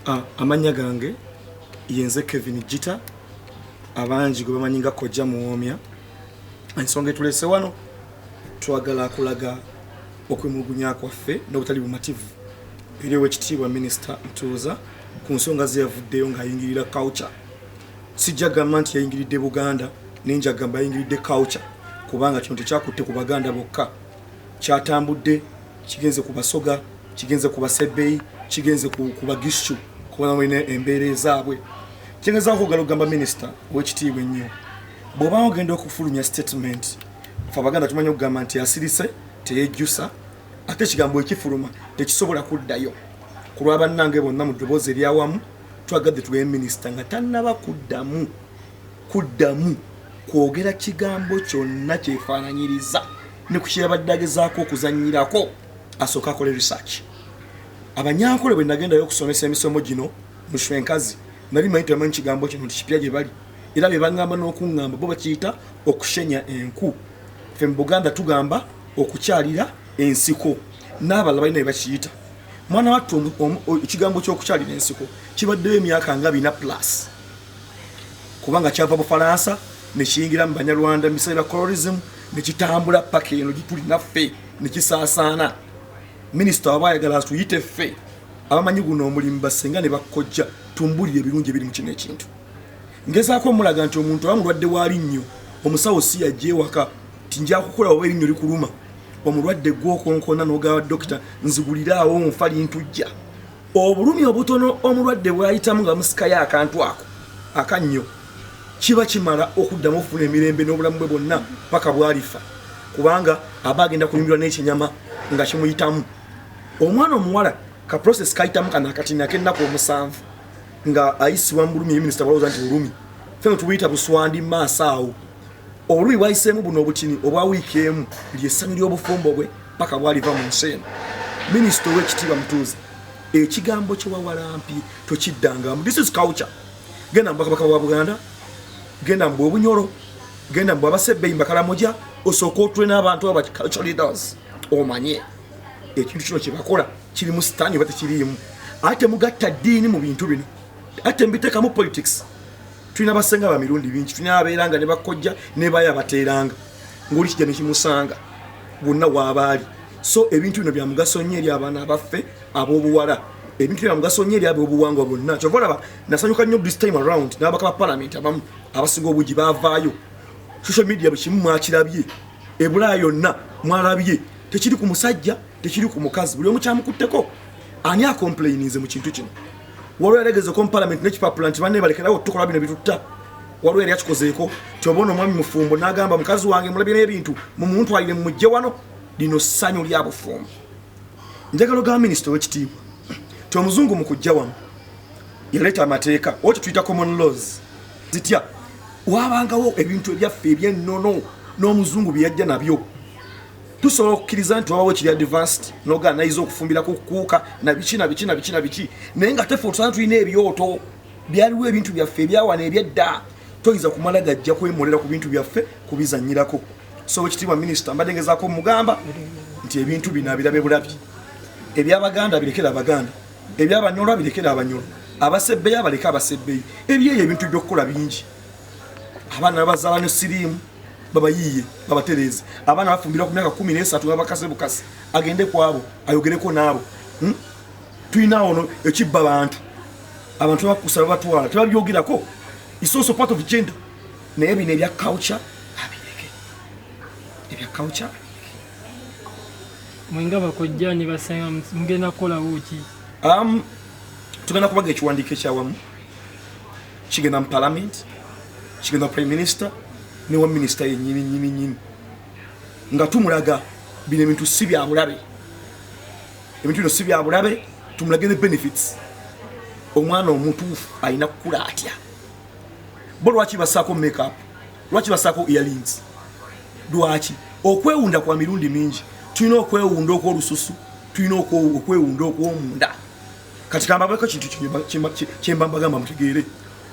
Ah, amannya gange yenze Kevin Gita, abangi gwe bamanyi nga Kojja Muwoomya. Ensonga etulese wano, twagala kulaga okwemulugunya kwaffe n'obutali bumativu eri Owekitiibwa Minisita Ntuuza ku nsonga ze yavuddeyo ng'ayingirira culture. Sijja gamba nti yayingiridde Buganda, naye nja gamba yayingiridde culture, kubanga kino tekyakutte ku Baganda bokka, kyatambudde kigenze ku Basoga, kigenze ku Basebbeyi, kigenze ku Bagishu, kubanga mulina embeera ezaabwe. Kyengezaako okugala okugamba minisita owekitiibwa ennyo, bw'oba ogenda okufulumya statement, fe Abaganda tumanyi okugamba nti asirise teyejjusa, ate ekigambo ekifuluma tekisobola kuddayo. Ku lwabannange bonna mu ddoboozi eryawamu, twagadde tugaye minisita nga tannaba kuddamu kwogera kigambo kyonna kyefaananyiriza ne ku kyeyabadde agezaako okuzannyirako, asooke akole research. Abanyankole bwe nagendayo okusomesa emisomo gino mu Shwenkazi, nali manyi tebamanyi kigambo kino nti kipya gye bali, era bye baŋŋamba n'okuŋŋamba bo bakiyita okushenya enku. Ffe mu Buganda tugamba okukyalira ensiko, n'abalala balina bye bakiyita. Mwana wattu, ekigambo ky'okukyalira ensiko kibaddeyo emyaka nga 400 plus, kubanga kyava Bufalansa nekiyingira mu Banyarwanda mu biseera bya colorism, nekitambula paka eno gituli naffe nekisaasaana. Minisita waba ayagala tuyite ffe abamanyi guno omulimu, basenga ne bakkojja, tumbulire ebirungi ebiri mu kino ekintu. Ngezaako omulaga nti omuntu aba mulwadde wa linnyo, omusawo si yajja ewaka ti njakukola oba erinnyo likuluma. Omulwadde gwokonkona n'ogaba, "Dokita, nziguliraawo, nfa lintujja." Obulumi obutono omulwadde bwayitamu nga bamusikayo akantu ako akannyo kiba kimala okuddamu okufuna emirembe n'obulamu bwe bwonna paka bwalifa, kubanga aba agenda kunyumirwa n'ekinyama nga kimuyitamu. Omwana omuwala ka process kayitamu kano akatini ak'ennaku 7 nga ayisibwa mu bulumi, minisita balowooza nti bulumi, ffe nga tubuyita buswandi. Mu maaso awo obulumi bwayiseemu buno obutini obwa wiiki emu, lyessanyu ly'obufumbo bwe paka bwaliva mu nsi eno. Minisita ow'ekitiibwa Mutuuze, ekigambo kyewawalampi tokiddangamu. This is culture. Genda mu Bwakabaka bwa Buganda, genda mu Bwobunyoro, genda mu Bwabasebbeyi, Mbakalamoja, osooke otule n'abantu abo culture leaders, omanye ekintu kino kyebakola kirimu sitaani oba tekiriimu. Ate temugatta ddiini mu bintu bino, ate mbiteekamu politics. Tulina basenga ba mirundi bingi, tulina abeeranga ne bakojja ne baya bateeranga ngaoli kijja nekimusanga bwonna waabaali. So ebintu bino bya mugaso nnyo eri abaana abaffe ab'obuwala, ebintu bya mugaso nnyo eri ab'obuwangwa bwonna. Kyova olaba nasanyuka nnyo this time around n'abaka ba parliament abamu abasinga obungi baavaayo. Social media bwe kimu mwakirabye, ebulaaya yonna mwalabye, tekiri ku musajja, tekiri ku mukazi, buli omu kyamukutteko. Ani acomplaininze mu kintu kino? Waliwo yalegezeko mu parliament nekipapula nti banne balekerawo tukola bino bitutta? Waliwo yali akikozeeko ti oba ono omwami mufumbo n'agamba, "Mukazi wange mulabye n'ebintu, mumuntwalire, mumugje wano, lino ssanyu lya bufumbo"? Njagala ogamba minisita owekitiibwa ti omuzungu mu kujja wano yaleeta amateeka oba kyetuyita common laws. Zitya wabangawo ebintu ebyaffe ebyennono n'omuzungu bye yajja nabyo? Tusobola okukkiriza nti wabawo ekiri advanced noganize okufumbira ku kuuka nabiki nabiki nabiki nabiki, naye nga tefe otusana tulina ebyoto, byaliwo ebintu byaffe ebyawana ebyedda. Toyinza kumala gajja kwemolera ku bintu byaffe kubizanyirako. So ekitiibwa minisita, mbadde ngezaako mugamba nti ebintu bino abirabe bulabi. Ebyabaganda birekere Abaganda, ebyabanyolo birekere Abanyolo, Abasebbeyi abaleke Abasebbeyi. Ebyeyo ebintu byokukola bingi. Abaana babazaala ne siriimu, babayiiye, babatereeze. Abaana bafumbirwa ku myaka 13 nga bakase bukase, agende ku abo ayogereko n'abo. Tulina ono ekibba bantu, abantu bakusa babatwala, tebabyogerako. Is also part of gender. Naye bino ebya culture abireke, ebya culture. Mwenga bakojja ne basenga, mugenda kukolawo ki? Tugenda kubaga ekiwandiiko ekyawamu, kigenda mu parliament, kigenda prime minister newa minisita yenyini nyini nyini, nga tumulaga bino ebintu si bya bulabe, ebintu bino si bya bulabe. Tumulage ne benefits. Omwana omutuufu alina kukula atya? Bo lwaki basaako makeup? Lwaki basaako earrings? Lwaki okwewunda kwa mirundi mingi? Tulina okwewunda okwolususu, tulina okwewunda okwomunda. Kati kambabeko kintu kyemba mbagamba mutegeere.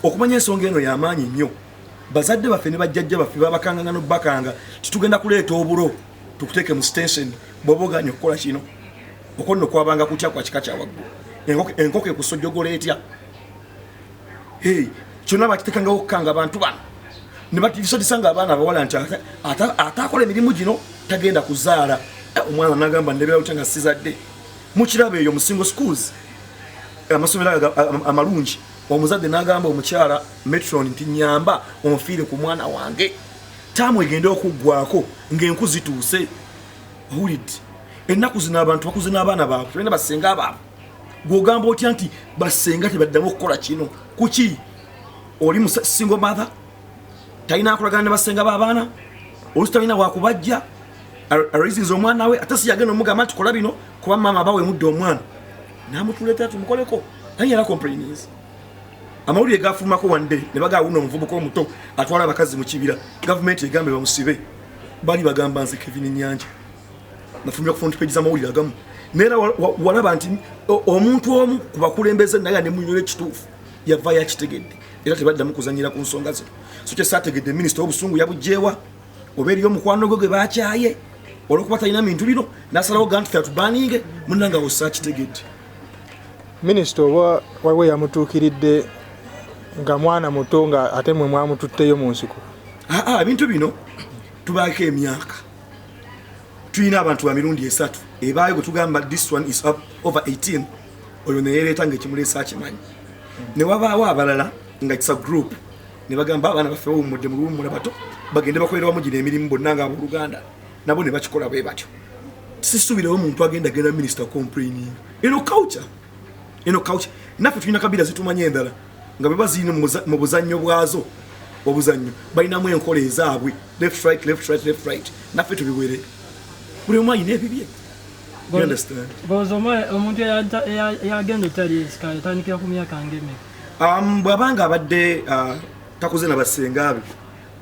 Okumanya ensonga eno yamaanyi nnyo. Bazadde baffe ne bajjajja baffe babakanganga nobakanga titugenda kuleeta obulo tukuteeke mu station bw'oba oganye okukola kino. Okwo nno kwabanga kutya kwa kika kya waggulu. Enkoko ekusojjogola etya? Hey, kyonna bakitekangawo okukanga abantu bano ne batiisatiisa nga abaana abawala nti ataakola emirimu gino tagenda kuzaala. Omwana nagamba ndebera utya nga sizadde. Mukiraba eyo mu single schools, amasomero ago amalungi, omuzadde n'agamba omukyala matron nti nyamba onfiire ku mwana wange, taamu egende okuggwako ng'enku zituuse. Owulidde, ennaku zino abantu bakuze n'abaana baabwe, tebalina basenga baabwe. Gw'ogamba otya nti basenga tebaddamu okukola kino? Kuki oli single mother talina akolagana ne basenga b'abaana, olusi talina wakubajja, araisinze omwana we, ate si yagenda omugamba nti kola bino, kuba maama abawe mudde omwana namutuleetera tumukoleko, naye yala complainings. Amawulire gafulumako one day ne bagamba wuno omuvubuka omuto atwala abakazi mu kibira, gavumenti egambe bamusibe. Bali bagamba nze Kevin Nyanja nafulumira ku front page z'amawulire agamu, naye era walaba nti omuntu omu ku bakulembeze naye ne munyonyola ekituufu yava yakitegedde, era tebaddamu kuzanyira ku nsonga zino. So kyesaategedde, minisita obusungu yabugjeewa oba eriyo omukwano gwe gwe bakyaye olwokuba talina bintu bino nasalawo ga nti fe atubaninge munanga awo saakitegedde. Minisita oba waliwo yamutuukiridde nga mwana muto nga ate mwe mwamututteyo mu nsiko? Aa, ebintu bino tubaako emyaka. Tulina abantu ba mirundi esatu. Ebaayo gwe tugamba this one is up over 18, oyo neyereeta nga ekimuleesa akimanyi, ne wabaawo abalala nga it's a group, ne bagamba abaana baffe bawummudde mu luwummula bato, bagende bakolera wamu gino emirimu bonna nga abooluganda, nabo ne bakikola bwe batyo. Sisuubirawo omuntu agenda genda minisita complaining. Eno culture, eno culture naffe tulina kabira zitumanye endala nga bwe bazirina mu buzannyo bwazo, obuzannyo balinamu enkola ezaabwe, left right, left right, left right. Naffe tubiwere, buli omu alina ebibye. You understand? Ndowooza omuntu eyagenda otali ensika yatandikira ku myaka ng'emeka? Bw'abanga abadde takuze na basenga be,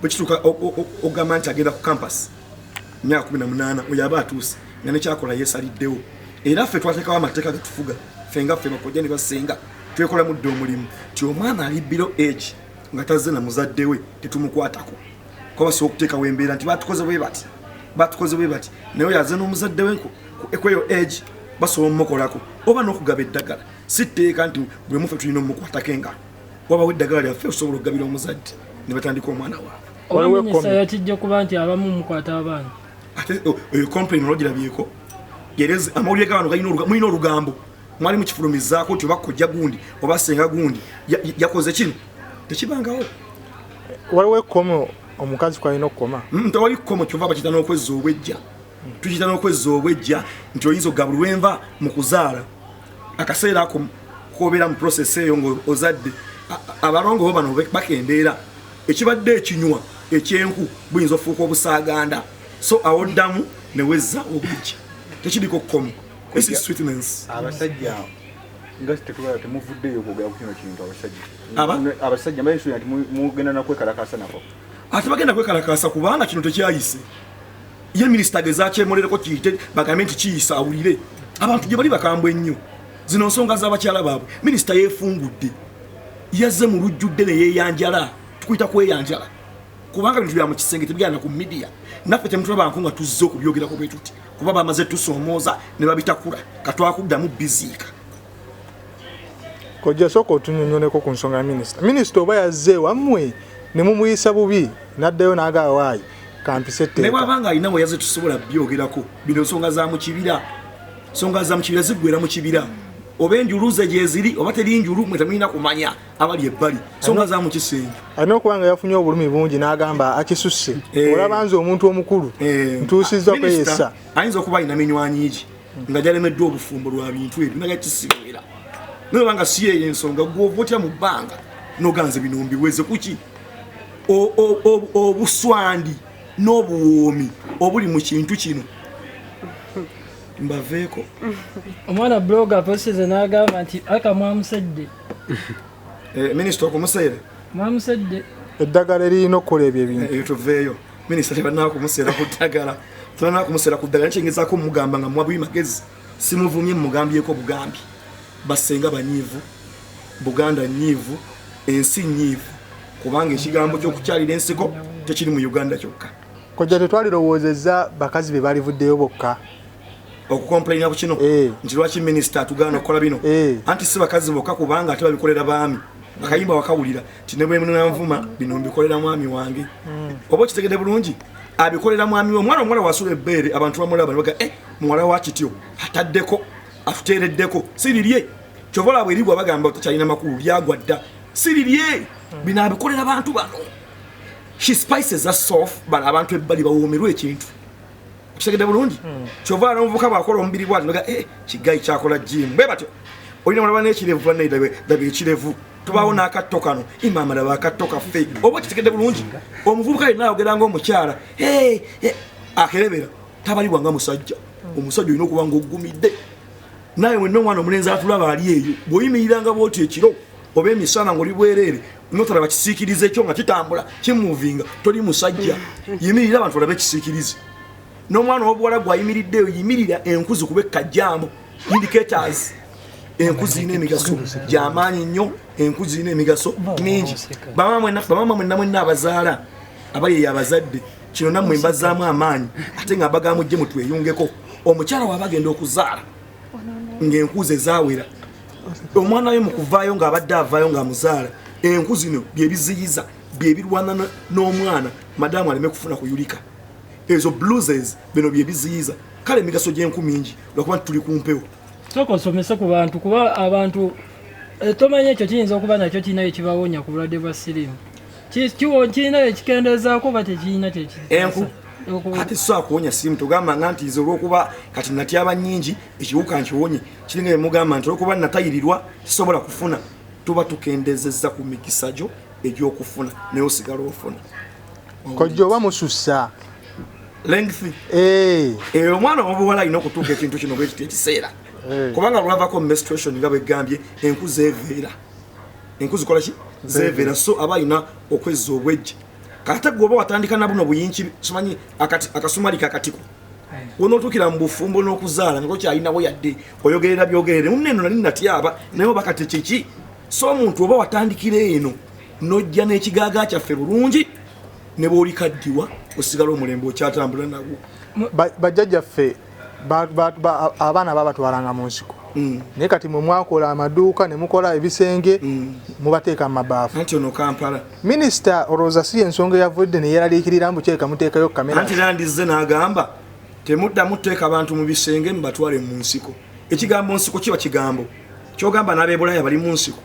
bwekituuka ogamba nti agenda ku campus myaka 18, oyo aba atuuse nga nekyakola yeesaliddewo. Era ffe twateekawo amateeka gatufuga ffe nga ffe bakojja ne basenga, twekolamu dde omulimu ti omwana ali below age nga tazze na muzadde we tetumukwatako, kuba basobola okuteekawo embeera nti batukoze bwe bati, batukoze bwe bati. Naye oyo azze n'omuzadde we kweyo age basobola omukolako oba n'okugaba eddagala. Si tteeka nti buli omu ffe tulina omukwatako engalo, wabawo eddagala lyaffe osobola okugabira omuzadde ne batandika omwana waabwe. Oba Waliwo minisita ekkomo. Yakijja kuba nti abamu mukwata abaana. Ate oyo complain olwogirabyeko, yereza amawulire g'abantu galina mulina olugambo, mwali mukifulumizaako nti oba kojja gundi oba senga gundi yakoze kino, tekibangawo. Waliwo ekkomo omukazi kwalina okukoma? Tewali kkomo, kyova bakiyita n'okwezza obwejja. Tukiyita n'okwezza obwejja nti oyinza okugabulwa enva mu kuzaala, akaseera ako kobeera mu process eyo ng'ozadde, abalongo bo bano bakendeera, ekibadde ekinywa ekyenku buyinza ofuuka obusaaganda, so awo ddamu newezza obwejja, tekiriko kkomo. This is sweetness. Abasajja nga tetubala, temuvuddeyo okwogera ku kino kintu, abasajja? Aba? Abasajja mbaye nti mugenda nakwekalakasa nako. Ate bagenda kwekalakasa kubanga kino tekyayise. Ye minisita agezakyemolereko kiyite, bagambe nti kiyise, awulire abantu gye bali bakambwe ennyo. Zino nsonga z'abakyala baabwe. Minisita yeefungudde, yazze mu lujjudde ne yeeyanjala. Tukuyita kweyanjala kubanga bintu bya mu kisenge tebigenda ku media. Naffe temutulabanko nga tuzze okubyogerako bwe tuti, kuba bamaze tusoomooza ne babitakula, katwakuddamu biziika. Kojja, sooka otunyonyoleko ku nsonga ya minisita. Minisita oba yazze wammwe ne mumuyisa bubi n'addayo n'agaba waayi kampise Ne etteeka? bwaba nga alina weyaze, tusobola byogerako. Bino nsonga za mu kibira, nsonga za mu kibira ziggwera mu kibira, oba enjulu ze gyeziri oba teri njulu, mwe temulina kumanya abali ebbali. Nsonga za mu kisenge. Alina okuba nga yafunye obulumi bungi n'agamba akisusse. Olaba nze omuntu omukulu ntuusizza Minisita kweyesa. Ayinza okuba alina minywanyi gi nga gyalemeddwa obufumbo lwa bintu ebyo, naga kisiwera, naye oba nga si yeyo ensonga, gwova otya mu bbanga noganze bino mbiweze kuki? Obuswandi n'obuwoomi obuli mu kintu kino mbaveeko. Omwana blogger aposize n'agamba nti aka mwamusedde. Minisita okumuseera? Mwamusedde. Eddagala eririna okukola ebyo ebintu. Eyo tuveeyo. Minisita tebanaba kumuseera ku ddagala, tebanaba kumuseera ku ddagala. Nekyengezaako mugamba nga muwa magezi, simuvumye, mugambyeko bugambi. Basenga banyiivu, Buganda nyiivu, ensi nyiivu, kubanga ekigambo ky'okukyalira ensiko tekiri mu Uganda kyokka. Kojja, tetwalirowoozezza bakazi be balivuddeyo bokka. Okukomplaina ku kino Eh. nti lwaki minisita atugaana okukola bino? Eh. Anti si bakazi bokka, kubanga ate babikolera baami. Akayimba wakawulira ti ne bwemunanvuma bino mbikolera mwami wange. Oba okitegedde bulungi, abikolera mwami we. Omwana omuwala wasula ebbeere, abantu bamulaba nebaga, eh, muwala wa kityo ataddeko, atuteereddeko, si lirye. Kyova olaba erigwa bagamba takyalina makulu, lyagwa dda, si lirye. Bino abikolera bantu bano. She spices herself, bano abantu ebbali bawoomerwa ekintu. Okitegedde bulungi? Kyova ala omuvubuka bwakola omubiri bwati noga, eh, kigayi kyakola gym, bwe batyo olina mulaba n'ekirevu, bannaye laba ekirevu, tubaawo n'akatto kano, imaama laba akatto kaffe. Oba okitegedde bulungi, omuvubuka yenna ayogera ngaomukyala, "Hey, hey," akerebera tabalibwa nga musajja. Omusajja olina okuba nga oggumidde. Naye wenna omwana omulenzi atulaba ali eyo, bw'oyimiriranga bwoti ekiro oba emisana ngaoli bwereere, notalaba kisiikirize ekyo nga kitambula kimuvinga, toli musajja. Yimirira abantu olabe ekisiikirize. N'omwana owobuwala gwayimiriddeyo, yimirira enkuzi kuba ekkajjambo indicators. Enku zirina emigaso gyamaanyi nnyo, enku zirina emigaso mingi. Bamama mwenna mwenna abazaala abali eyo, abazadde, kino nammwe mbazaamu amaanyi, ate nga mbagamujje mutweyungeko. Omukyala waba agenda okuzaala ng'enku ze zaawera, omwana we mu kuvaayo ng'abadde avaayo ng'amuzaala, enku zino byebiziyiza, byebirwana n'omwana madamu aleme kufuna kuyulika ezo bruises. Bino byebiziyiza. Kale emigaso gy'enku mingi, lwakuba nti tuli ku mpewo. Sooka osomese ku bantu, kuba abantu tomanyi ekyo kiyinza okuba nakyo kirina ekibawonya ku bulwadde bwa siriimu. Kirina ekikendeezaako oba tekirina? Enku? Ate sobola kuwonya siriimu. Togamba nga nti nze olwokuba kati natyaba nyingi ekiwuka nkiwonye. Kiringa emugamba nti olwokuba natayirirwa sisobola kufuna. Tuba tukendezezza ku mikisa gyo egy'okufuna, naye osigala ofuna. Kojja, oba musussa? Length? Eh. Eyo omwana owobuwala alina okutuuka ekintu kino bwekiti ekiseera. Kubanga lwavako menstruation, nga bwegambye, enku zeveera. Enku zikola ki? Zeveera. So aba alina okwezza obwejje. Kate gwe oba watandika na buno buyinki, simanyi akasumali kakatiko, wonotuukira mu bufumbo n'okuzaala nga tokyalinawo yadde oyogerera byogerere muneno, nali natyaba naye oba kati kiki. So omuntu oba watandikira eno nojja n'ekigaaga kyaffe bulungi, ne bw'olikaddiwa osigala omulembe okyatambula nagwo. Bajjajjaffe abaana babatwalanga mu nsiko, naye kati mwe mwakola amaduuka ne mukola ebisenge, mubateeka mu mabaafu. Anti ono Kampala. Minisita, olowooza si ensonga eyavudde ne yeeraliikirira mbu kyeka muteekayo kamera? Anti nandizze n'agamba temuddamu teeka abantu mu bisenge, mubatwale mu nsiko. Ekigambo nsiko kiba kigambo kyogamba n'abebulaaya bali mu nsiko.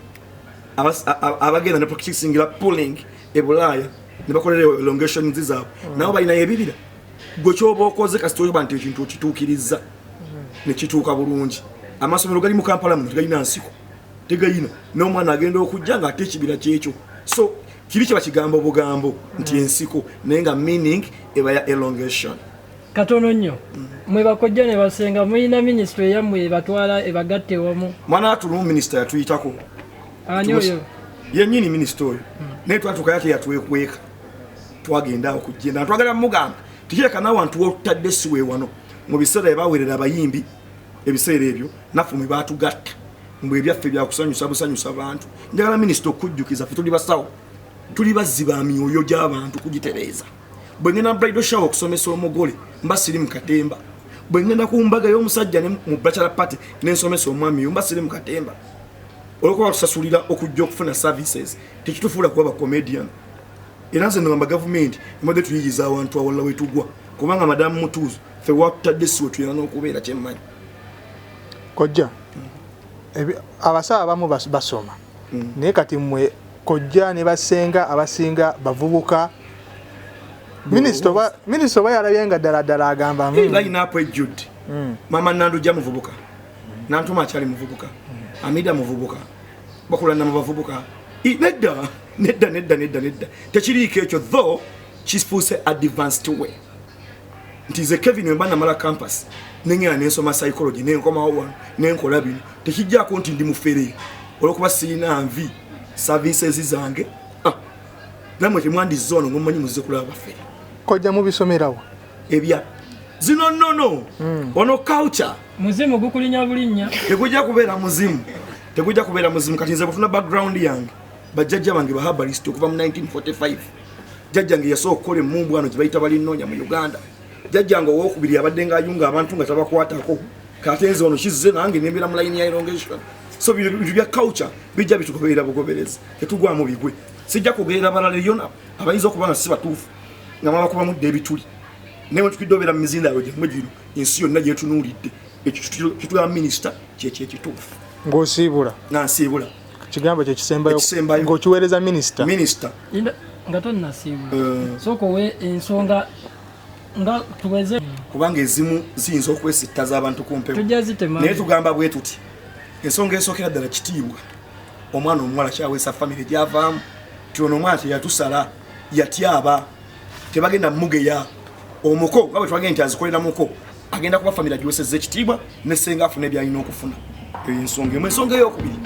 Abagenda ne practicingira pulling e Bulaaya ne bakolera elongations zaabwe, nabo balinayo ebibira. Gwe kyoba okoze, kasita oba nti ekintu okituukiriza ne kituuka bulungi. Amasomero gali mu Kampala muno tegalina nsiko, tegayina, n'omwana agenda okujja ng'ate ekibira kyekyo. So kiri kiba kigambo bugambo nti ensiko, naye nga meaning eba ya elongation. Katono nnyo, mwe bakojja ne basenga mulina minisitule yammwe ebatwala ebagatta ewamu? Mwana watulumu minisita yatuyitako. Ani oyo? Yennyini minisita oyo, naye twatuukayo ate yatwekweka. Twagenda awo kujenda twagala mugamba tikireka nawantu wotutadde si wewano. Mu biseera ebawerera abayimbi, ebiseera ebyo naffe mwe batugatta mbwe ebyaffe byakusanyusa busanyusa bantu. Njagala minisita okujjukiza, ffe tuli basawo, tuli bazzi ba myoyo gy'abantu kugitereeza. Bwe ngenda bridal shower okusomesa omugole, mba siri mu katemba. Bwe ngenda ku mbaga y'omusajja ne mu bachelor party nensomesa omwami yo, mba siri mu katemba. Olwokuba tusasulira okujja okufuna services, tekitufuula kuba bacomedian. Era nze ngamba gavumenti embadde tuyiyiza awantu awalala wetugwa, kubanga madamu Mutuuzo, ffe watutadde si wetulina n'okubeera kyemmanyi. Kojja, abasawo abamu basoma, naye kati mmwe kojja ne basenga abasinga bavubuka. Minisita oba yalabye nga ddala ddala agamba, Line up ejjudde. Mama Nandujja muvubuka, Nantuma akyali muvubuka, Amida muvubuka, bakulana mu bavubuka. Nedda, nedda, nedda, nedda, nedda, tekiriiko ekyo. Though kifuuse advanced way nti nze Kevin wemba namala campus nengenda nensoma psychology nenkomawo wano nenkola bino, tekijjako nti ndi mufere olwokuba sirina nvi services zange. Ah, namwe temwandizza wano ngomumanyi muzze kulaba bafere. Kojja, mubisomerawo? Ebya zino nnono ono culture. Muzimu gukulinya bulinnya. Tegujja kubeera muzimu, tegujja kubeera muzimu. Kati nze bwefuna background yange, bajjajja bange baherbalist okuva mu 1945. Jjajjange yasooka okukola emmumbwano gye bayita balinoonya mu Uganda. Jjajjange owokubiri abadde ngaayunga abantu nga tabakwatako, kate nze ono kizze nange nembeera mu layini ya elongation. So bino bintu bya culture bijja bitugoberera bugoberezi, tetugwamu bigwe. Sijja kugerera balala eyo abayinza okuba nga si batuufu nga mwabakubamudde ebituli, naye wetukidde obeera mu mizindaalo gyammwe gino ensi yonna gyetunuulidde, ekyo kitugamba minisita kyekyo ekituufu. Ng'osiibula. Nga nsiibula. Kigambo kye kisembayo. Ekisembayo. Ng'okiweereza minisita. Minisita. Nga tonnasiibula, sooka owe ensonga nga tuweze, kubanga ezimu ziyinza okwesittaza abantu ku mpewo. Tujja zitema. Naye tugamba bwe tuti, ensonga esookera ddala kitiibwa omwana omuwala kyaweesa famire gyavaamu, ti ono omwana teyatusala, yatyaba, tebagenda mugeya omuko nga bwe twagenda nti azikolera muko, agenda kuba famire agiwesezza ekitiibwa ne senga afuna ebyalina okufuna. Eyo ensonga emu. Ensonga eyokubiri,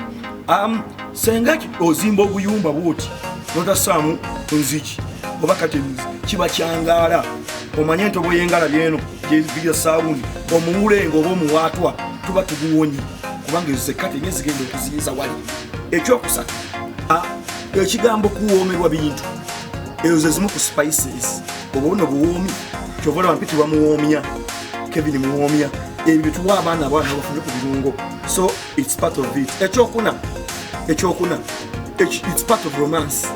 senga ozimba obuyumba bwoti notasaamu nzigi oba curtains, kiba kyangaala. Omanye entobo y'engala byeno gyeviira saawuni, omuwulenga oba omuwaatwa tuba tuguwonye, kubanga ezo zekateni ezigenda okuziyiza wali. Ekyokusatu, ekigambo kuwoomerwa bintu, ezo ze zimu ku spices oba buno buwoomi, kyova olaba mpitibwa Muwoomya, Kevin Muwoomya. Ebyo bituwa abaana, abaana bafune ku birungo, so it's part of it. Ekyokuna, it's part of romance,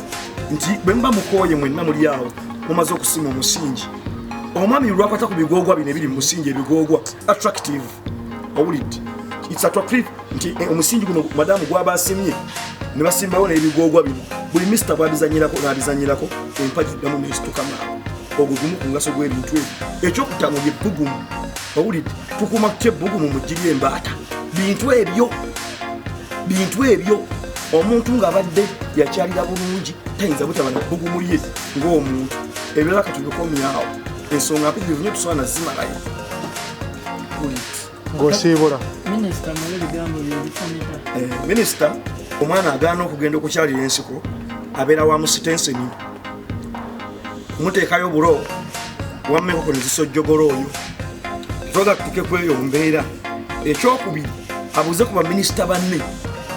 nti bwe muba mukooye mwenna muli awo mumaze okusima omusingi, omwami lwakwata ku bigoogwa bino ebiri mu musingi, ebigoogwa attractive, owulidde? It's attractive nti omusingi guno madamu gwaba asimye ne basimbawo n'ebigoogwa bino, buli misita bwabizanyirako n'abizanyirako, empagi ddamu nesituka mangu. Ogwo gumu ku mugaso gw'ebintu ebyo. Ekyokutaano lyebbugumu, owulidde? Tukuuma tutya ebbugumu mu ggi ly'embaata? Bintu ebyo omuntu ng'abadde yakyalira bulungi tayinza butaba na bbugumu lye ng'omuntu. Ebirala katubikomyawo, ensonga mpitirivu nyo, tusobola nazimalayo. Owulidde? Ng'osiibula. Minisita, male ebigambo bye bifumita. Minisita, omwana agaana okugenda okukyalira ensiko abeera wa musitenseni, kumuteekayo bulo wamma enkoko nezisojjogolo oyo tetwaga tutuke kweyo mbeera. Ekyokubiri, abuuze ku baminisita banne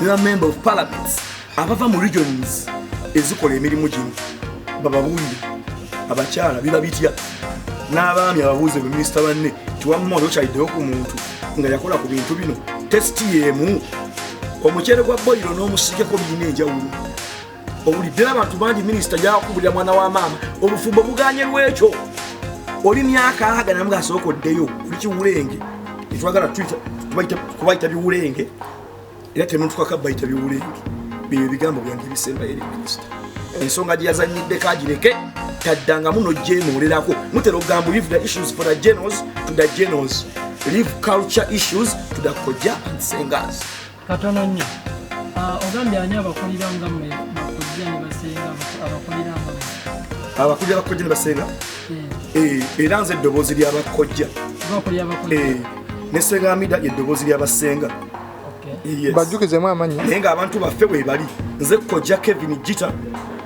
ne ba member of parliament abava mu regions ezikola emirimu gino, bababuulire abakyala biba bitya, n'abaami ababuuze baminisita banne tiwamma oli okyaliddeyo ku muntu nga yakola ku bintu bino. Taste y'emu, omuceere gwa boyiro n'omusiikeko birina enjawulo, owulidde? Abantu bangi minisita gyakubulira mwana wa maama, obufumbo buganye lwekyo, oli myaka aga namu gasooka oddeyo oli kiwulenge. Tetwagala kubayita biwulenge, era temutukaka bayita biwulenge. Bebyo ebigambo byange ebisembayo eri minisita. Ensonga gye yazanyiddeko agireke, taddangamu nogyemolerako. Mutera okugamba, leave the issues for the generals to the generals, leave culture issues to the koja and sengers. Katono nnyo. Ogambye ani abakulira nga mmwe bakojja ne basenga, abakulira nga mmwe? Abakulira bakojja ne basenga? Eh, Era nze eddoboozi ly'abakojja. Bakulira bakojja. Ne senga Amida yeddoboozi ly'abasenga. Okay. Yes. Bajjukizemu amannya. Naye ng'abantu baffe bwe bali, nze Kojja Kevin Gita,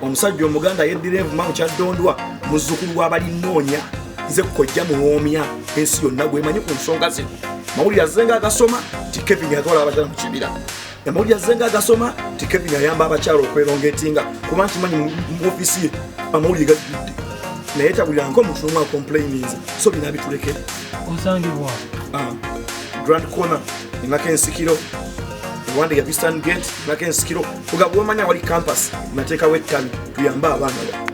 omusajja omuganda yeddira envuma mu Kyaddondwa, muzzukulu w'abalinoonya. Nze Kojja Muwoomya, ensi yonna gwemanyi ku nsonga zino. Mawulire azze nga agasoma ti Kevin atwala abakyala mu kibira, amawulire azze nga agasoma ti Kevin ayamba abakyala okwerongetinga, kuba nkimanyi mu ofiisi ye amawulire gajjudde, naye tabuliranga omuntu n'omu acomplaininze, so bino abitulekere. Osangibwa? Grand Corner emaka ensikiro, ewandega Eastern Gate emaka ensikiro, kuga bwomanya wali campus, nateekawo ettabi tuyambe abaana ba